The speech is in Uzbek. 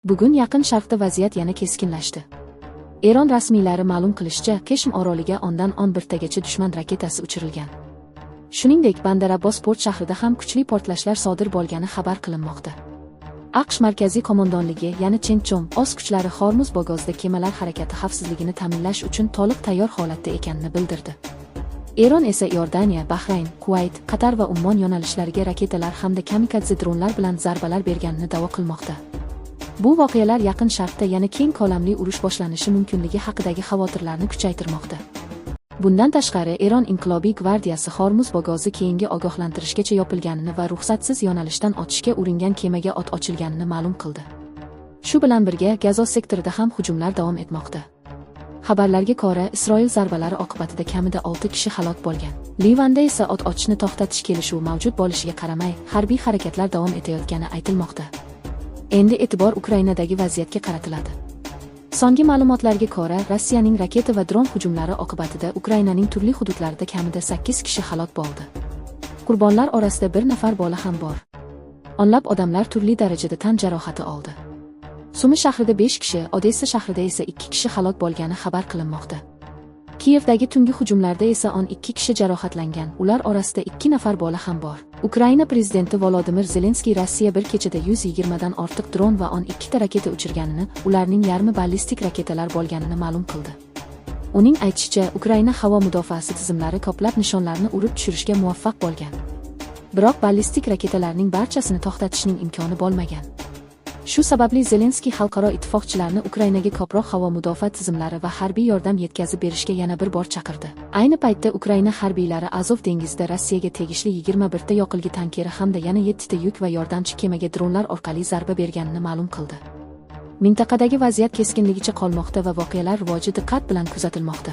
Bugun Yaqin Sharqda vaziyat yana keskinlashdi. Eron rasmiylari ma'lum qilishicha, Keshm oroliga 10dan 11tagacha dushman raketasi uchirilgan. Shuningdek, Bandar Abbos port shahrida ham kuchli portlashlar sodir bo'lgani xabar qilinmoqda. AQSh markaziy qo'mondonligi, ya'ni CENTCOM, o'z kuchlari Hormuz bo'g'ozida kemalar harakati xavfsizligini ta'minlash uchun to'liq tayyor holatda ekanini bildirdi. Eron esa Iordaniya, Bahrayn, Kuvayt, Qatar va Ummon yo'nalishlariga raketalar hamda kamikadze dronlar bilan zarbalar berganini da'vo qilmoqda. Bu voqealar Yaqin Sharqda yana keng ko'lamli urush boshlanishi mumkinligi haqidagi xavotirlarni kuchaytirmoqda. Bundan tashqari, Eron inqilobiy gvardiyasi Hormuz bo'g'ozi keyingi ogohlantirishgacha yopilganini va ruxsatsiz yo'nalishdan o'tishga uringan kemaga o't ochilganini ma'lum qildi. Shu bilan birga, Gazo sektorida ham hujumlar davom etmoqda. Xabarlarga ko'ra, Isroil zarbalari oqibatida kamida 6 kishi halok bo'lgan. Livanda esa o't ochishni to'xtatish kelishuvi mavjud bo'lishiga qaramay, harbiy harakatlar davom etayotgani aytilmoqda. Endi e'tibor Ukrainadagi vaziyatga qaratiladi. So'nggi ma'lumotlarga ko'ra, Rossiyaning raketa va dron hujumlari oqibatida Ukrainaning turli hududlarida kamida 8 kishi halok bo'ldi. Qurbonlar orasida bir nafar bola ham bor. O'nlab odamlar turli darajada tan jarohati oldi. Sumi shahrida 5 kishi, Odessa shahrida esa 2 kishi halok bo'lgani xabar qilinmoqda. Kiyevdagi tungi hujumlarda esa 12 kishi jarohatlangan, ular orasida 2 nafar bola ham bor. Ukraina prezidenti Volodimir Zelenskiy Rossiya bir kechada 120 dan ortiq dron va 12 ta raketa uchirganini, ularning yarmi ballistik raketalar bo'lganini ma'lum qildi. Uning aytishicha, Ukraina havo mudofaasi tizimlari ko'plab nishonlarni urib tushirishga muvaffaq bo'lgan. Biroq ballistik raketalarning barchasini to'xtatishning imkoni bo'lmagan. Shu sababli Zelenskiy xalqaro ittifoqchilarni Ukrainaga ko'proq havo mudofaa tizimlari va harbiy yordam yetkazib berishga yana bir bor chaqirdi. Ayni paytda Ukraina harbiylari Azov dengizida Rossiyaga tegishli 21 ta yoqilg'i tankeri hamda yana 7 ta yuk va yordamchi kemaga dronlar orqali zarba berganini ma'lum qildi. Mintaqadagi vaziyat keskinligicha qolmoqda va voqealar rivoji diqqat bilan kuzatilmoqda.